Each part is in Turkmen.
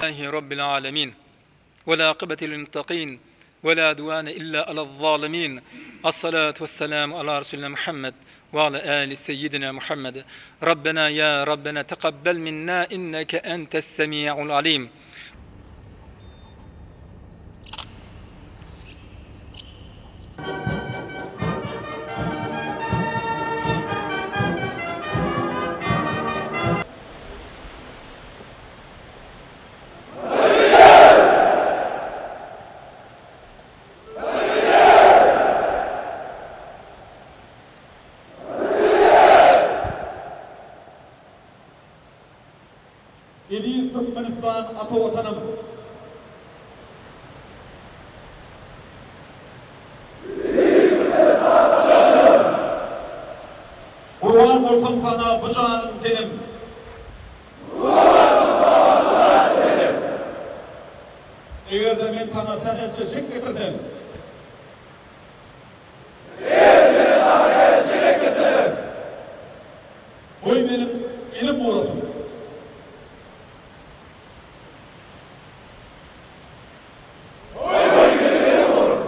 Rabbil alemin. Vel akibeti lil muttaqin. Ve la udvane illa alel zalimin. Assalatu vesselamu ala Resulina Muhammed ve ala ali seyyidina Muhammed. Rabbena ya Rabbena tekabbel minna inneke entes semi'ul alim. Eziz Türkmenistan ata Watanym! Gurban bolsam saňa bu janym tenim! Eger-de men saňa sähelçe şek getirsem. Eger-de men saňa sähelçe şek getirsem. Goý meniň elim gurasyn. Goý meniň elim gurasyn.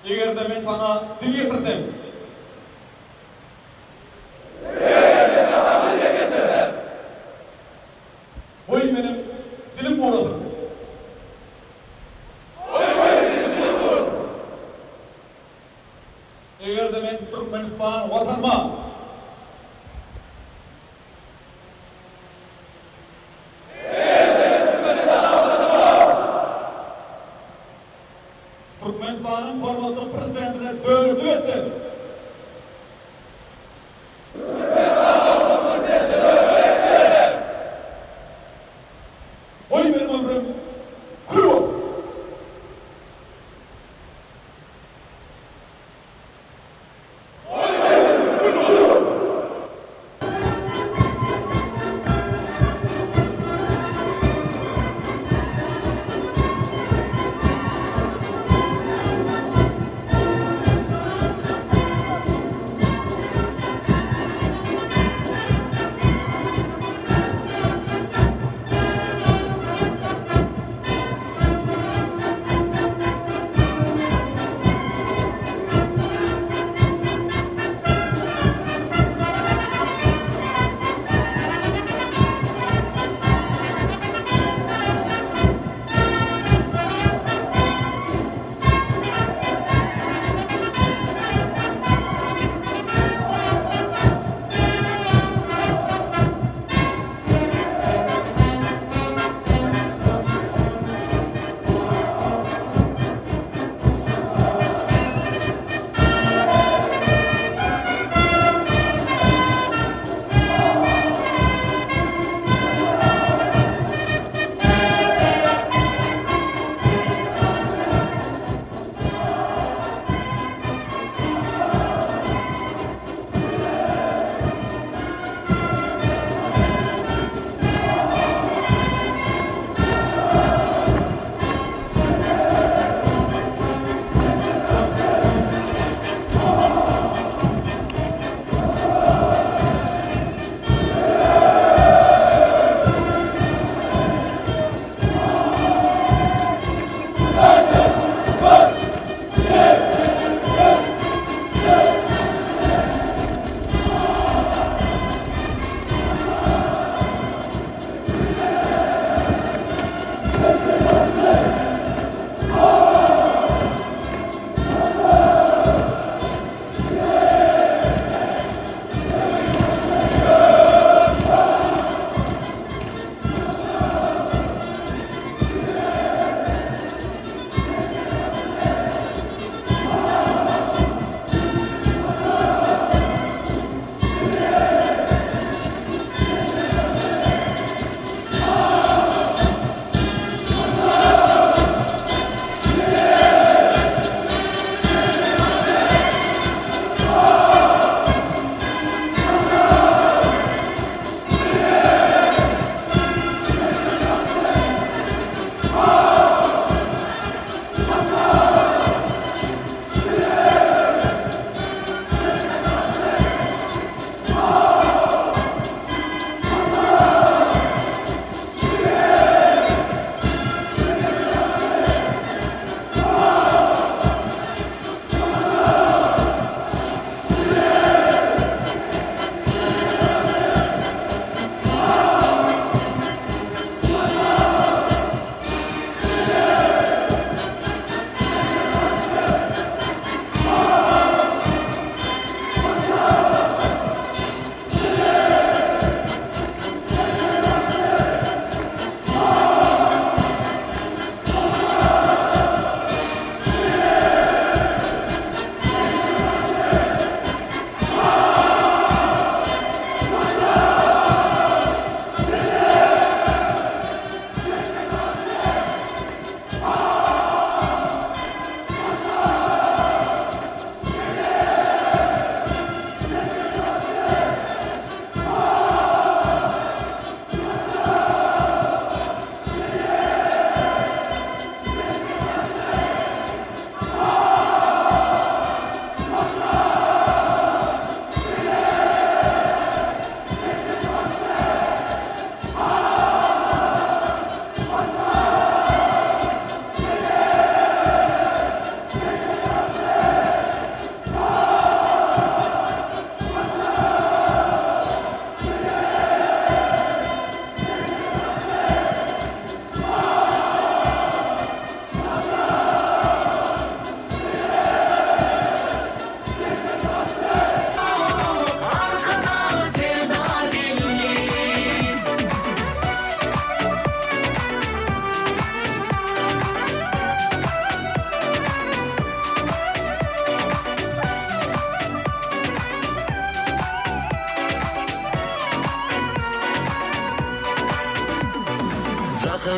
Eger-de men saňa dil ýetirsem. Goý meniň dilim gurasyn. Eger-de men Türkmenistan Watanyma. Türkmenistanyň hormatly Prezidentine dönüklik etsem. Goý meniň ömrüm kül bolsun.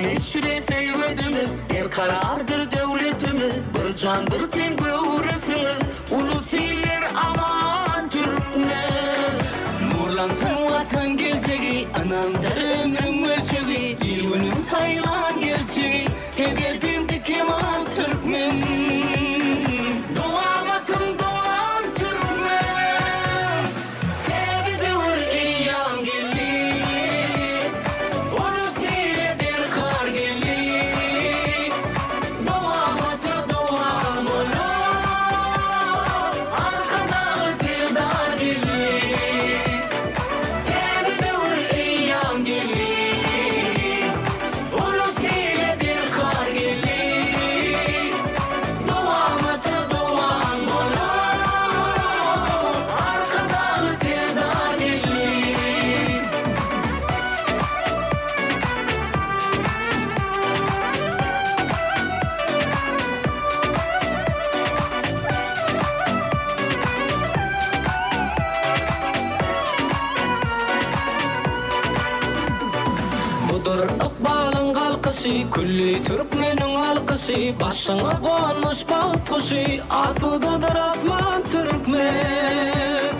Asman içre söýgedimiz, Berkarardyr döwletimiz, Bir jan, bir ten göwresimiz, Ulus iller aman türkmen. Nurlansyn Watan geljegi, Ynamdyr ömrüň ölçegi, Il-günüň saýlan gerçegi, Heder pendi kemal türkmen. Dowamatyň dowam türkmen. Täze döwür eýýam geldi, Ulus ile derkar geldi. Dowamata dowam bolar, Arkadag Serdar geldi. Täze döwür eýýam geldi, Ulus ile derkar geldi. Dowamata dowam bolar, Arkadagly Serdar geldi. Budur ykbalyň galkyşy, külli türkmeniň alkyşy, Başyňa gonmuş bagt guşy, asudadyr asman türkmen.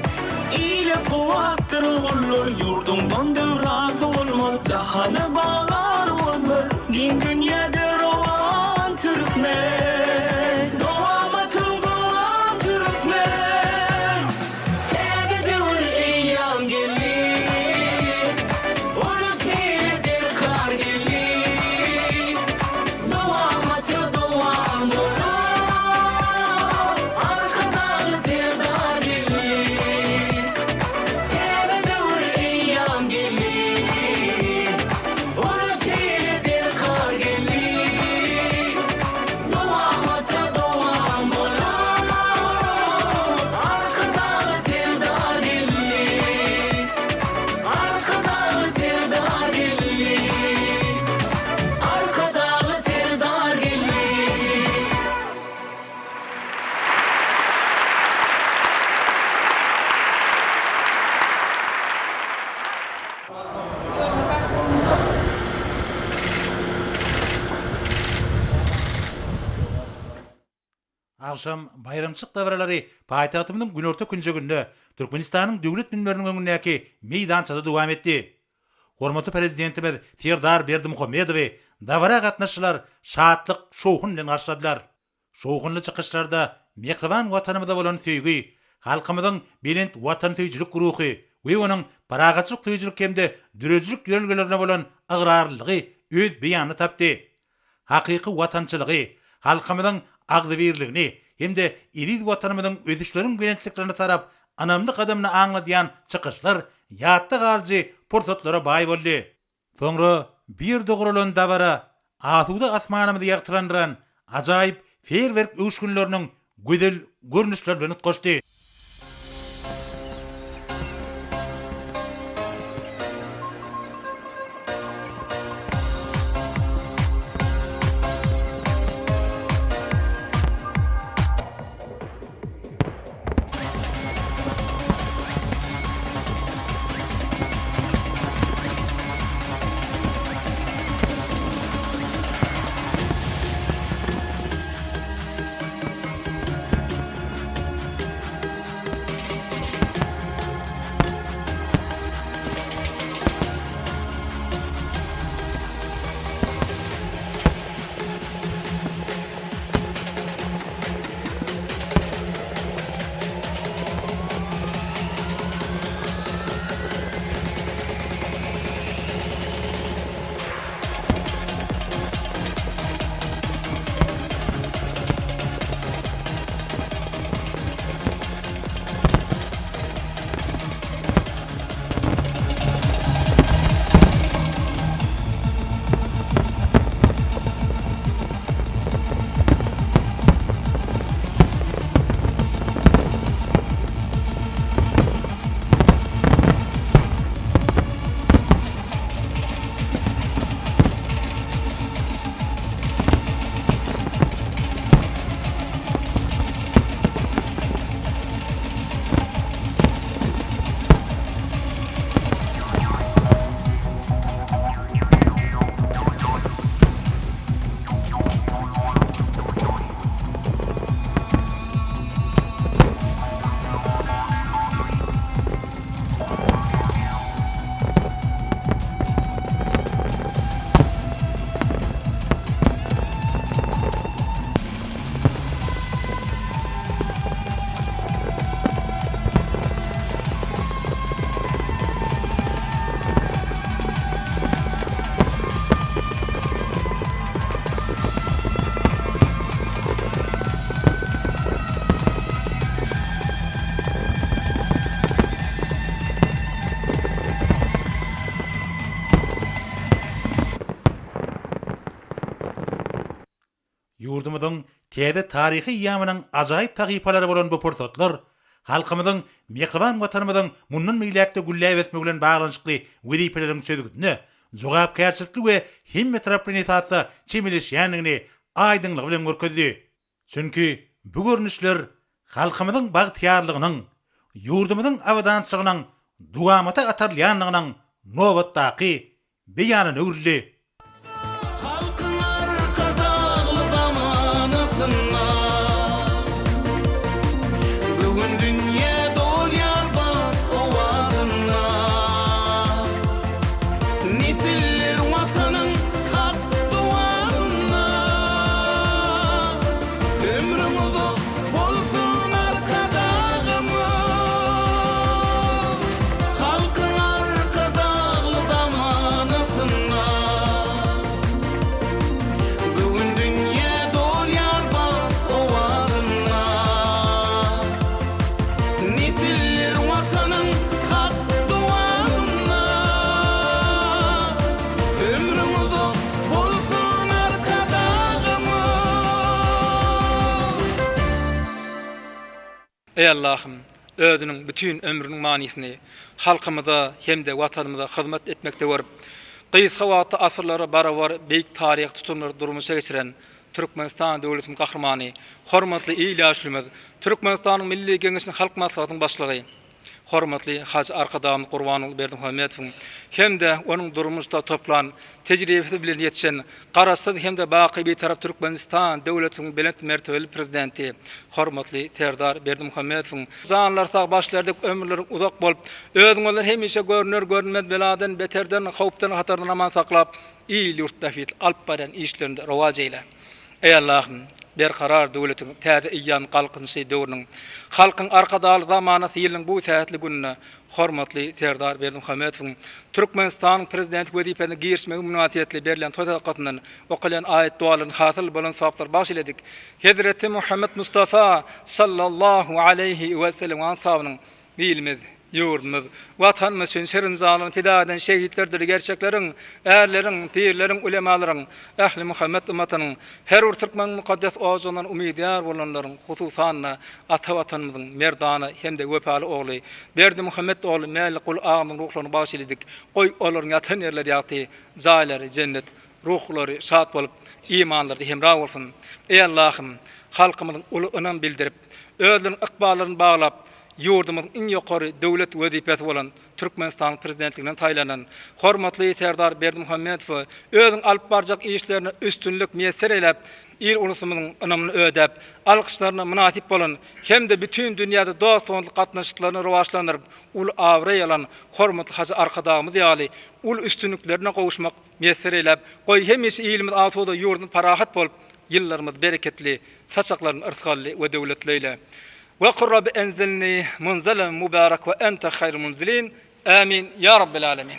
Ile kuwwatdyr ogullar, ýurduňdan döwran sowulmaz, Jahana bagar bozlar, giň dünýäde rowan türkmen. Dowamatyň dowam türkmen. Täze döwür eýýam geldi, Ulus ile derkar geldi. Dowamata dowam bolar, Arkadagly Serdar geldi. Täze döwür eýýam geldi, Ulus ile derkar geldi. Dowamata dowam bolar, Arkadagly Serdar geldi. Arkadagly Serdar geldi. Arkadagly Serdar geldi. Agşam baýramçylyk dabaralary paýtagtymyzyň günorta künjeginde, Türkmenistanyň Döwlet münberiniň öňündäki meýdançada dowam etdi. Hormatly Prezidentimiz Serdar Berdimuhamedowy dabara gatnaşyjylar şatlyk-şowhun bilen garşyladylar. Şowhunly çykyşlarda mähriban Watanymyza bolan söýgi, halkymyzyň belent watansöýüjilik ruhy we onuň parahatçylyk söýüjilik hem-de döredijilik ýörelgelerine bolan ygrarlylygy öz beýanyny tapdy. Hakyky watançylygy, halkymyzyň agzybirligini hem-de eziz Watanymyzyň ösüşleriň belentliklerine tarap ynamly gadamyny aňladýan çykyşlar ýatda galyjy pursatlara baý boldy. Soňra bu ýerde guralan dabara asuda asmanymyzy ýagtylandyran ajaýyp feýerwerk öwüşginleriniň gözel görnüşleri bilen utgaşdy. Ýurdumyzyň täze taryhy eýýamynyň ajaýyp sahypalary bolan bu pursatlar halkymyzyň mähriban Watanymyzyň mundan beýläk-de gülläp ösmegi bilen baglanyşykly wezipeleriň çözgüdine jogapkärçilikli we hemmetaraplaýyn esasda çemeleşýändigini aýdyňlygy bilen görkezdi. Çünki bu görnüşler halkymyzyň bagtyýarlygynyň, ýurdumyzyň abadançylygynyň dowamata gatarylýandygynyň nobatdaky beýanyna öwrüldi. Halkyň Arkadagly zamanasynda Bu gün dünýä dolýar bagt owazyna. Nesiller Watanyň hak dowamynda Ömrüň uzak bolsun Arkadagymyz! Halkyň Arkadagly zamanasynda Bu gün dünýä dolýar bagt owazyna. Nesiller Watanyň hak dowamynda Ömrüň uzak bolsun Arkadagymyz! Eý Allahym! Özüniň bütin ömrüniň manysyny halkymyza hem-de Watanymyza hyzmat etmekde görüp, gysga wagtda asyrlara barabar beýik taryhy tutumlary durmuşa geçiren Türkmenistan döwletiniň Gahrymany, hormatly il ýaşulymyz, Türkmenistanyň Milli Geňeşiniň Halk Maslahatynyň Başlygy, hormatly Hajy Arkadagymyz Gurbanguly Berdimuhamedowyň hem-de onuň durmuşda toplan tejribesi bilen ýetişen Garaşsyz hem-de baky Bitarap Türkmenistan döwletiniň belent mertebeli Prezidenti hormatly Serdar Berdimuhamedowyň janlary sag, başlary dik, ömürleri uzak bolup, özüňizden hemişe görner-görünmez beladan, beterden, howpdan, hatardan aman saklap, il-ýurt bähbitli alyp barýan işlerinde rowaç eýle. Eý Allahym! Berkarar döwletiň täze eýýam Galkynyşy döwrüniň, Halkyň Arkadagly zamanasy ýylynyň bu sähetli gününde hormatly Serdar Berdimuhamedowyň Türkmenistanyň Prezidenti wezipesine girişmegi mynasybetli berlen toý sadakasyndan okalýan aýat-dogalardan hasyl bolan sogaplary bagyş eýledik. Hezreti Muhammet Mustafa sallallahu aleýhi we sellemiň ansabynyň Ilimiz, ýurdumyz, Watanymyz üçin şirin janyny pida eden şehitlerdir gerçekleriň, ärleriň, pirleriň, ulemalaryň, ähli muhammet ymmatynyň, her bir türkmeniň mukaddes ojagyndan umydýar bolanlaryň, hususan-da, ata Watanymyzyň merdana hem-de wepaly ogly Berdimuhamet ogly Mälikguly agamyzyň ruhlaryny bagyş eýledik. Goý, olaryň ýatan ýerleri ýagty, jaýlary jennet, ruhlary şat bolup, imanlary hemra bolsun! Eý, Allahym! Halkymyzyň uly ynam bildirip, özleriniň ykballaryny baglap, ýurdumyzyň iň ýokary döwlet wezipesi bolan Türkmenistanyň Prezidentliginden saýlanan hormatly Serdar Berdimuhamedowa özüniň alyp barjak işlerinde üstünlik miýesser eýläp, il-ulusymyzyň ynamyny ödäp, alkyşlaryna mynasyp bolan hem-de bütin dünýäde dost-doganlyk gatnaşyklaryny rowaçlandyryp, uly abraý alan hormatly hajy Arkadagymyz ýaly uly üstünliklerine gowuşmak miýesser eýläp, goý, hemişe ilimiz asuda, ýurdumyz parahat bolup, ýyllarymyz bereketli, saçaklarymyz yrsgally we döwletli eýle. Ve kul Rabbi enzilni munzelen mubarek ve ente hayrul munzilin. Amin. Ya Rabbil alemin.